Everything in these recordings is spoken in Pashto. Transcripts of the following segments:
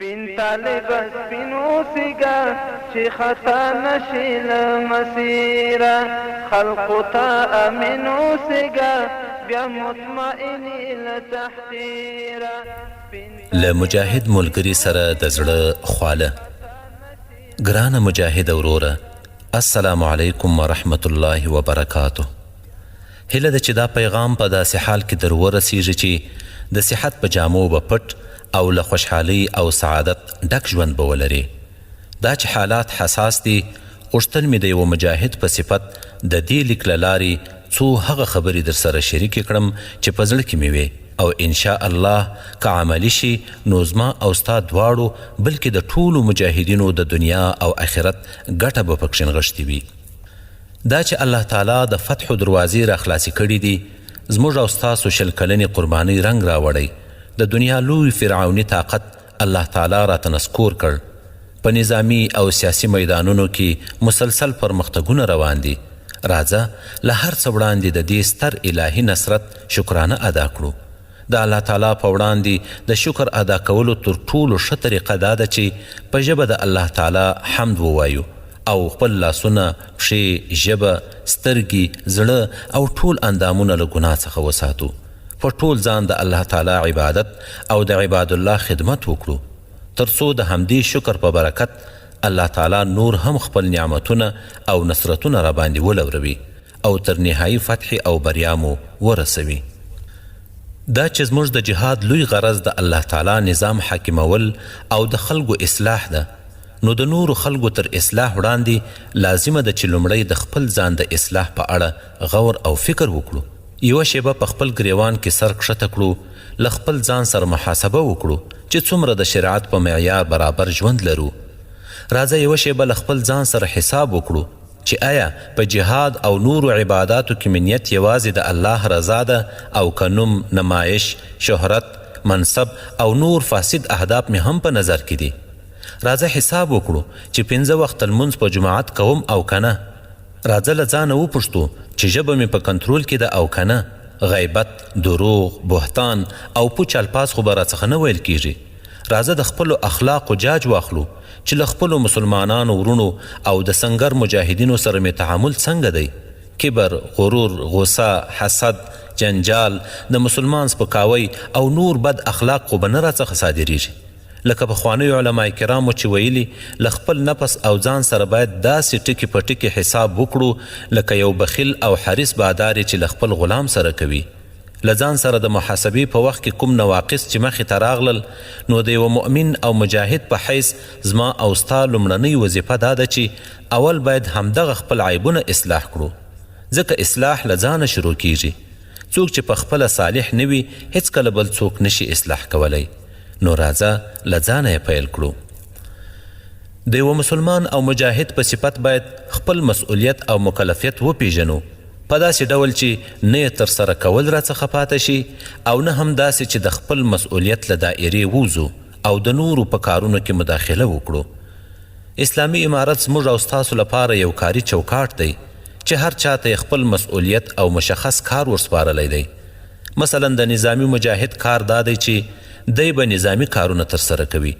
سپین طالبه سپین اوسیږه چې خطا نشي له مسیره خلقو ته امین اوسیږه بیا مطمئن له تحقیره. له مجاهد ملګري سره د زړه خواله. ګرانه مجاهده وروره السلام علیکم ورحمت الله وبرکاته. هیله ده چې دا پیغام په داسې حال کې در ورسیږي چې د صحت په جامو به پټ او له خوشحالۍ او سعادت ډک ژوند به ولرې. دا چې حالات حساس دي، غوښتل مې د یوه مجاهد په صفت د دې لیک له لارې څو هغه خبرې درسره شریکې کړم چې په زړه کې مې وې او ان شاء الله که عملي شي نو زما او ستا دواړو بلکې د ټولو مجاهدینو د دنیا او اخرت ګټه به پکښې نغښتې وي. دا چې الله تعالی د فتحو دروازې را خلاصې کړې دي، زموږ او ستاسو 20 کلنې قربانۍ رنګ راوړی، د دنیا لوی فرعوني طاقت الله تعالی راته نسکور کړ، په نظامي او سیاسي میدانونو کې مسلسل پرمختګونه روان دي، راځه له هر څه وړاندې د دې ستر الهي نصرت شکرانه ادا کړو. د الله تعالی په وړاندې د شکر ادا کولو تر ټولو ښه طریقه دا ده چې په ژبه د الله تعالی حمد ووایو او خپل لاسونه، پښې، ژبه، سترګې، زړه او ټول اندامونه له ګناه څخه وساتو. په ټول ځان د الله تعالی عبادت او د عباد الله خدمت وکړو تر څو د همدې شکر په برکت الله تعالی نور هم خپل نعمتونه او نصرتونه راباندې ولوروي او تر نهايي فتحې او بریا مو ورسوي. دا چې زموږ د جهاد لوی غرض د الله تعالی نظام حاکمول او د خلکو اصلاح ده، نو د نورو خلکو تر اصلاح وړاندې لازمه ده چې لومړی د خپل ځان د اصلاح په اړه غور او فکر وکړو، یوه شېبه په خپل ګرېوان کې سر کښته کړو، له خپل ځان سره محاسبه وکړو چې څومره د شریعت په معیار برابر ژوند لرو. راځه یوه شېبه له خپل ځان سره حساب وکړو چې ایا په جهاد او نورو عباداتو کې مې نیت یوازې د الله رضا ده او که نوم، نمایش، شهرت، منصب او نور فاسد اهداف مې هم په نظر کې دي؟ راځه حساب وکړو چې پنځه وخته لمونځ په جماعت کوم او که نه؟ راځه له ځانه وپوښتو چې ژبه مې په کنترول کې ده او که نه؟ غیبت، دروغ، بهتان او پوچ الفاظ خو به راڅخه نه ویل کیږي. راځه د خپلو اخلاقو جاج واخلو چې له خپلو مسلمانانو وروڼو او د سنګر مجاهدینو سره مې تعامل څنګه دی؟ کبر، غرور، غوسه، حسد، جنجال، د مسلمان سپکاوی او نور بد اخلاق خو به نه راڅخه صادریږي. لکه پخوانیو علماء کرامو چې ویلي، له خپل نفس او ځان سره باید داسې ټکي په ټکي حساب وکړو لکه یو بخیل او حریص بادار یې چې له خپل غلام سره کوي. له ځان سره د محاسبې په وخت کې کوم نواقص چې مخې ته راغلل نو د یوه مؤمن او مجاهد په حیث زما او ستا لومړنۍ وظیفه دا ده چې اول باید همدغه خپل عیبونه اصلاح کړو ځکه اصلاح له ځانه شروع کیږي. څوک چې په خپله صالح نه وي هیڅکله بل څوک نه شي اصلاح کولی نو راځه له ځانه یې پیل کړو. د یوه مسلمان او مجاهد په صفت باید خپل مسؤلیت او مکلفیت وپیژنو په داسې ډول چې نه یې ترسره کول راڅخه پاته شي او نه هم داسې چې د خپل مسؤلیت له دایرې ووځو او د نورو په کارونو کې مداخله وکړو. اسلامي امارت زموږ او ستاسو لپاره یو کاري چوکاټ دی چې هر چا ته یې خپل مسؤلیت او مشخص کار ورسپارلی دی. مثلا د نظامي مجاهد کار دا دی چې دی به نظامي کارونه ترسره کوي.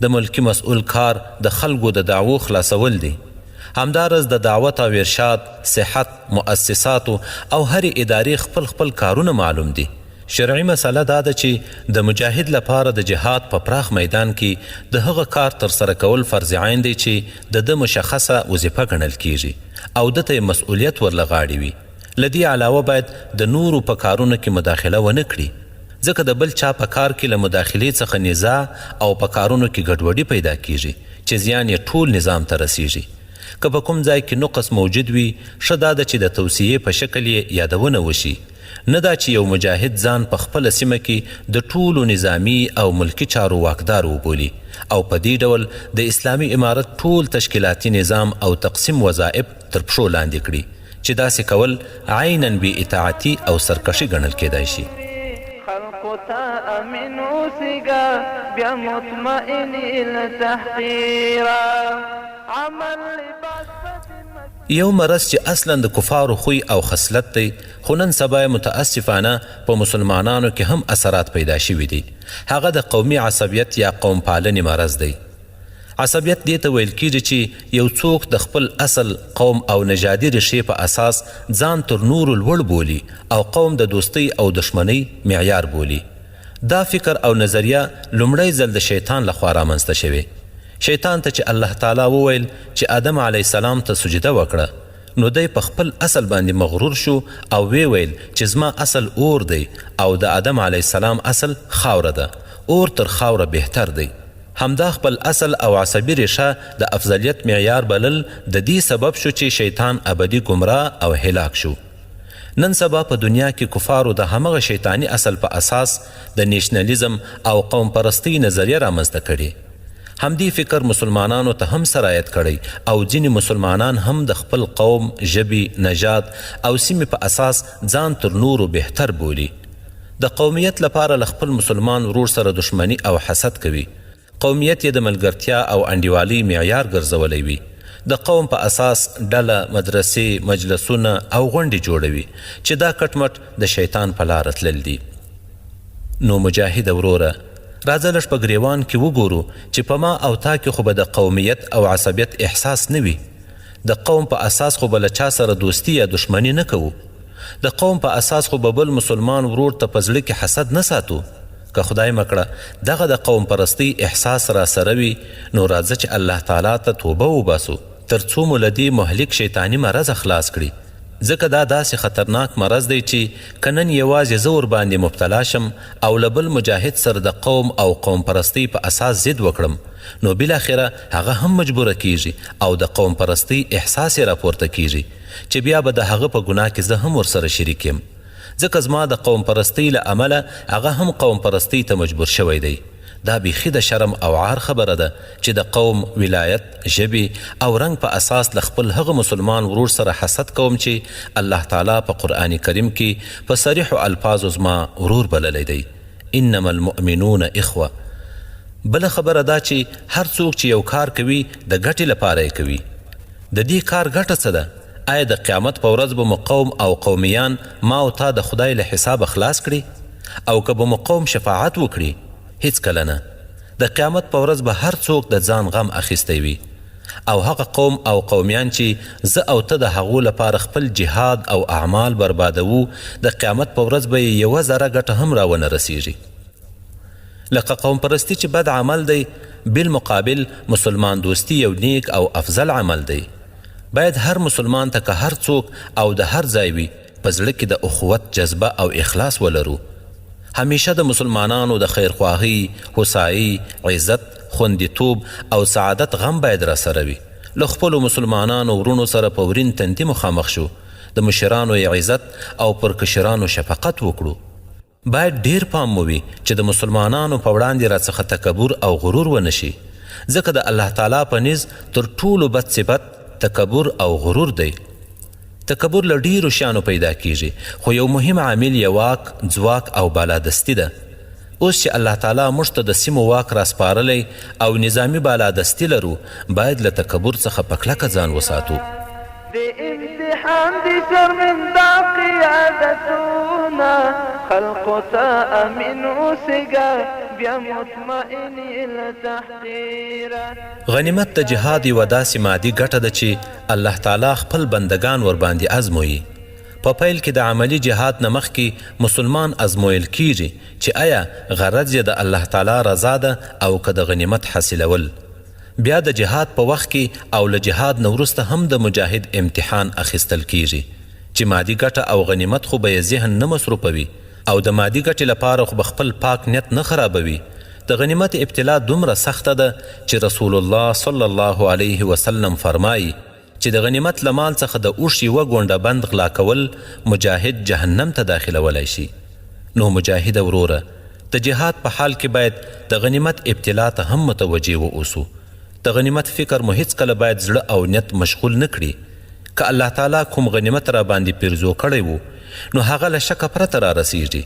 د ملکي مسؤل کار د خلکو د دعوو خلاصول دي. همدارز د دعوت او ارشاد، صحت، مؤسساتو او هرې ادارې خپل خپل کارونه معلوم دي. شرعي مسئله دا ده چې د مجاهد لپاره د جهاد په پراخ میدان کې د هغه کار ترسره کول فرض عین دی چې د ده مشخصه وظیفه ګڼل کیږي او ده ته یې مسؤلیت ور له غاړې وي. له دې علاوه باید د نورو په کارونو کې مداخله ونه کړي، ځکه د بل چا په کار کې له مداخلې څخه نزاع او په کارونو کې ګډوډي پیدا کیږي چې زیان یې ټول نظام ته رسیږي. که په کوم ځای کې نقص موجود وي، ښه دا ده چې د توصیې په شکل یې یادونه وشي، نه دا چې یو مجاهد ځان په خپله سیمه کې د ټولو نظامي او ملکي چارو واکدار وبولي او په دې ډول د اسلامي امارت ټول تشکیلاتي نظام او تقسیم وظایف تر پښو لاندې کړي چې داسې کول عینا بې اطاعتي او سرکښي ګڼل کېدای شي. خلقو ته امین اوسیږه بیا مطمئن یې له تحقیره عمل لباس په ذمه کې. یو مرض چې اصلا د کفارو خوی او خصلت دی، خو نن سبا یې متاسفانه په مسلمانانو کې هم اثرات پیدا شوي دي، هغه د قومي عصبیت یا قوم پالنې مرض دی. عصبیت دې ته ویل کیږي چې یو څوک د خپل اصل، قوم او نژادي ریښې په اساس ځان تر نورو لوړ بولي او قوم د دوستۍ او دښمنۍ معیار بولي. دا فکر او نظریه لومړی ځل د شیطان له خوا رامنځته شوې. شیطان ته چې الله تعالی وویل چې آدم علیه السلام ته سجده وکړه، نو دی په خپل اصل باندې مغرور شو او ویې ویل چې زما اصل اور دی او د آدم علیه السلام اصل خاوره ده، اور تر خاوره بهتر دی. همدا خپل اصل او عصبي ریښه د افضلیت معیار بلل د دې سبب شو چې شیطان ابدي ګمراه او هلاک شو. نن سبا په دنیا کې کفارو د همغه شیطاني اصل په اساس د نیشنلیزم او قوم پرستۍ نظریه رامنځته کړې. همدې فکر مسلمانانو ته هم سرایت کړی او ځینې مسلمانان هم د خپل قوم، ژبې، نژاد او سیمې په اساس ځان تر نورو بهتر بولي. د قومیت لپاره له خپل مسلمان ورور سره دښمني او حسد کوي. قومیت یې د ملګرتیا او انډیوالۍ معیار ګرځولی وي. د قوم په اساس ډله، مدرسې، مجلسونه او غونډې جوړوي چې دا کټ مټ د شیطان په لاره تلل دي. نو مجاهده وروره! راځه لږ په ګریوان کې وګورو چې په ما او تا کې خو به د قومیت او عصبیت احساس نه وي. د قوم په اساس خو به له چا سره دوستي یا دښمني نه کوو. د قوم په اساس خو به بل مسلمان ورور ته په زړه کې حسد نه ساتو. که خدای مه کړه دغه د قوم پرستۍ احساس راسره وي نو راځه چې الله تعالی ته توبه وباسو تر څو مو له دې مهلک شیطاني مرضه خلاص کړي ځکه دا داسې خطرناک مرض دی چې که نن یوازې زه ورباندې مبتلا شم او له بل مجاهد سره د قوم او قوم پرستۍ په اساس ضد وکړم نو بالاخره هغه هم مجبوره کیږي او د قوم پرستۍ احساس یې راپورته کیږي چې بیا به د هغه په ګناه کې زه هم ورسره شریک یم ځکه زما د قوم پرستۍ له امله هغه هم قوم پرستۍ ته مجبور شوی دی. دا بیخي د شرم او عار خبره ده چې د قوم، ولایت، ژبې او رنګ په اساس له خپل هغه مسلمان ورور سره حسد کوم چې الله تعالی په قرآن کریم کې په صریحو الفاظو زما ورور بللی دی، انما المؤمنون اخوة. بله خبره دا چې هر څوک چې یو کار کوي د ګټې لپاره یې کوي. د دې کار ګټه څه ده؟ آیا د قیامت په ورځ به مو قوم او قومیان ما او تا د خدای له حسابه خلاص کړي؟ او که به مو قوم شفاعت وکړي؟ هیڅکله نه. د قیامت په ورځ به هر څوک د ځان غم اخیستی وي. او هغه قوم او قومیان چې زه او ته د هغو لپاره خپل جهاد او اعمال بربادوو، د قیامت په ورځ به یې یوه ذره ګټه هم راونه رسیږي. لکه قوم پرستي چې بد عمل دی، بالمقابل مسلمان دوستي یو نیک او افضل عمل دی. باید هر مسلمان ته که هر څوک او د هر ځای وي په زړه کې د اخوت جذبه او اخلاص ولرو. همیشه د مسلمانانو د خیرخواهۍ، هوسایۍ، عزت، خوندیتوب او سعادت غم باید راسره وي. له خپلو مسلمانانو وروڼو سره په ورین تندي مخامخ شو، د مشرانو یې عزت او پر کشرانو شفقت وکړو. باید ډېر پام مو وي چې د مسلمانانو په وړاندې راڅخه تکبر او غرور ونه شي، ځکه د الله تعالی په نیز تر ټولو بد صفت تکبر او غرور دی. تکبر له ډېرو شیانو پیدا کېږي، خو یو مهم عامل یې واک، ځواک او بالادستي ده. اوس چې الله تعالی موږ ته د سیمو واک راسپارلی او نظامي بالادستي لرو، باید له تکبر څخه په کلکه ځان وساتو. دې امتحان دي شرمنده قیادتونه خلقو ته امین اوسېږه بیا مطمئن یې له تحقیره. غنیمت د جهاد یوه داسې مادي ګټه ده چې الله تعالی خپل بندګان ورباندې ازمويي. په پیل کې د عملي جهاد نه مخکې مسلمان ازمویل کیږي چې ایا غرض یې د الله تعالی رضا ده او که د غنیمت حاصلول. بیا د جهاد په وخت کې او له جهاد نه وروسته هم د مجاهد امتحان اخیستل کیږي چې مادي ګټه او غنیمت خو به یې ذهن نه مصروفوي او د مادي ګټې لپاره خو به خپل پاک نیت نه خرابوي. د غنیمت ابتلا دومره سخته ده چې رسول الله صلی الله علیه وسلم فرمایي، چې د غنیمت له مال څخه د اوښ یوه ګونډه بند غلا کول مجاهد جهنم ته داخلولای شي. نو مجاهده وروره! د جهاد په حال کې باید د غنیمت ابتلا ته هم متوجه و اوسو. د غنیمت فکر مو هیڅکله باید زړه او نیت مشغول نه کړي. که الله تعالی کوم غنیمت راباندې پیرزو کړی وو، نو هغه له شکه پرته رارسیږي.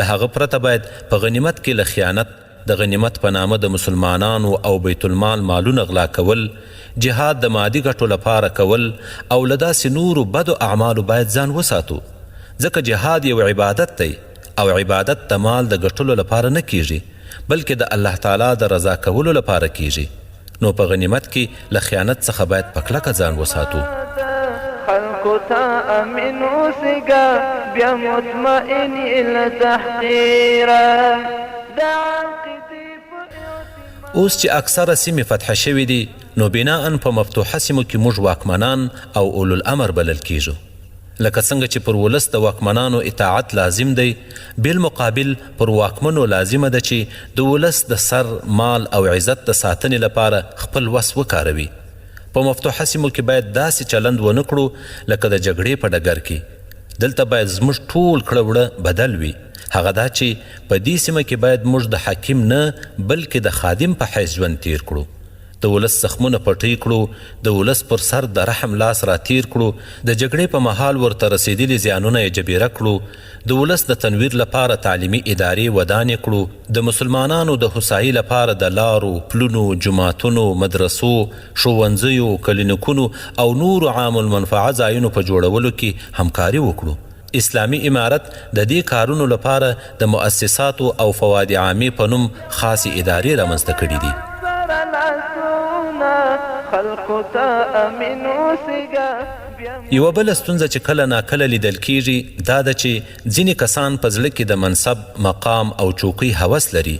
له هغه پرته باید په غنیمت کې له خیانت، د غنیمت په نامه د مسلمانانو او بیت المال مالونه غلا کول، جهاد د مادي ګټو لپاره کول او له داسې نورو بدو اعمالو باید ځان وساتو، ځکه جهاد یو عبادت دی او عبادت د مال د ګټلو لپاره نه کیږي، بلکې د الله تعالی د رضا کولو لپاره کیږي، نو په غنیمت کې له خیانت څخه باید په کلکه ځان وساتو. خلکو ته امین اوسېږه بیا مطمئن یې له تحقیره د عقیدې په اعتماد. اوس چې اکثره سیمې فتح شوې دي، نو بناءً په مفتوحه سیمو کې موږ واکمنان او اولوالامر بلل کیږو. لکه څنګه چې پر ولس د واکمنانو اطاعت لازم دی، بالمقابل پر واکمنو لازمه ده چې د ولس د سر، مال او عزت د ساتنې لپاره خپل وس وکاروي. په مفتوحه سیمو کې باید داسې چلند ونه کړو لکه د جګړې په ډګر کې. دلته باید زموږ ټول کړه وړه بدل وي، هغه دا چې په دې سیمه کې باید موږ د حاکم نه بلکې د خادم په حیث ژوند تېر کړو. د ولس زخمونه پټۍ کړو، د ولس پر سر د رحم لاس را تېر کړو، د جګړې په مهال ورته رسېدلي زیانونه یې جبیره کړو، د ولس د تنویر لپاره تعلیمي ادارې ودانې کړو، د مسلمانانو د هوسايي لپاره د لارو، پلونو، جوماتونو، مدرسو، ښوونځیو، کلینیکونو او نورو عام المنفعه ځایونو په جوړولو کې همکاري وکړو. اسلامي امارت د دې کارونو لپاره د مؤسساتو او فواد عامې په نوم خاصې ادارې رامنځته کړې دي. یوه بله ستونزه چې کله ناکله لیدل کېږي دا ده چې ځینې کسان په زړه کې د منصب، مقام او چوکۍ هوس لري.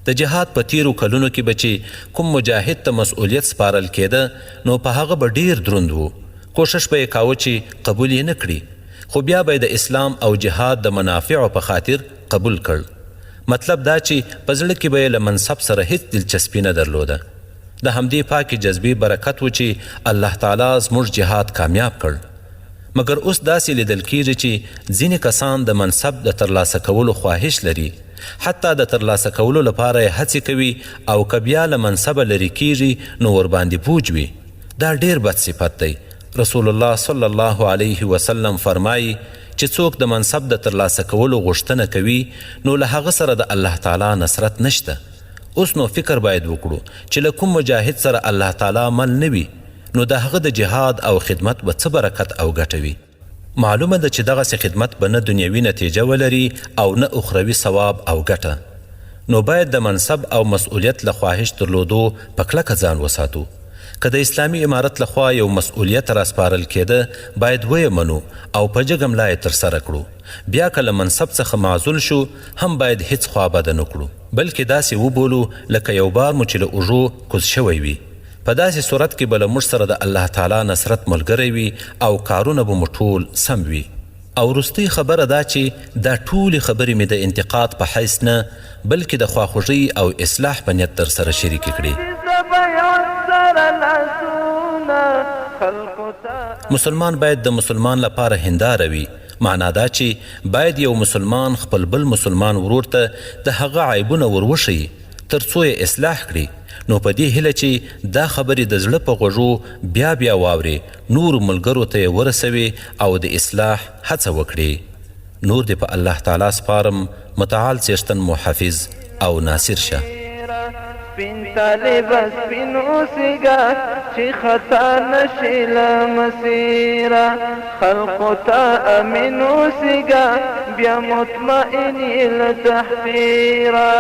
د جهاد په تېرو کلونو کې به چې کوم مجاهد ته مسؤلیت سپارل کېده نو په هغه به ډېر دروند و، کوښښ به یې کاوه چې قبول یې نه کړي. خو بیا به یې د اسلام او جهاد د منافعو په خاطر قبول کړ. مطلب دا چې په زړه کې به یې له منصب سره هیڅ دلچسپي نه درلوده. د همدې پاکې جذبې برکت و چې الله تعالی زموږ جهاد کامیاب کړ. مګر اوس داسې لیدل کیږي چې ځینې کسان د منصب د ترلاسه کولو خواهش لري، حتی د ترلاسه کولو لپاره یې هڅې کوي او که بیا له منصبه لرې کیږي نو ورباندې بوج وي. دا ډېر بد صفت دی. رسول الله صلی الله علیه وسلم فرمایي چې څوک د منصب د ترلاسه کولو غوښتنه کوي نو له هغه سره د الله تعالی نصرت نشته. اوس نو فکر باید وکړو چې له کوم مجاهد سره الله تعالی مل نه وي نو د هغه د جهاد او خدمت به څه برکت او ګټه وي؟ معلومه ده چې دغسې خدمت به نه دنیوي نتېجه ولري او نه اخروي ثواب او ګټه. نو باید د منصب او مسؤلیت له خواهش درلودو په کلکه ځان وساتو. که د اسلامي امارت له خوا یو مسؤلیت راسپارل کېده باید ویې منو او په جګه ملا یې ترسره کړو. بیا که له منصب څخه معزول شو هم باید هیڅ خوا بده نه کړو. بلکې داسې وبولو لکه یو بار مو چې له اوږو کوز شوی وي. په داسې صورت کې به له موږ سره د الله تعالی نصرت ملګری وي او کارونه به مو ټول سم وي. او وروستۍ خبره دا چې دا ټولې خبرې مې د انتقاد په حیث نه بلکې د خواخوږۍ او اصلاح په نیت درسره شریکې کړې. مسلمان باید د مسلمان لپاره هنداره وي، معنا دا چې باید یو مسلمان خپل بل مسلمان ورور ته د هغه عیبونه ور وښيي، تر څو یې اصلاح کړي، نو په دې هیله چې دا خبرې د زړه په غوږو بیا بیا واورې، نورو ملګرو ته یې ورسوې او د اصلاح هڅه وکړې. نور دې په الله تعالی سپارم، متعال څښتن مو حافظ او ناصر شه. سپین طالبه سپین اوسېږه چې خطا نشې له مسیره خلقو ته امین اوسېږه بیا مطمئن یې له تحقیره.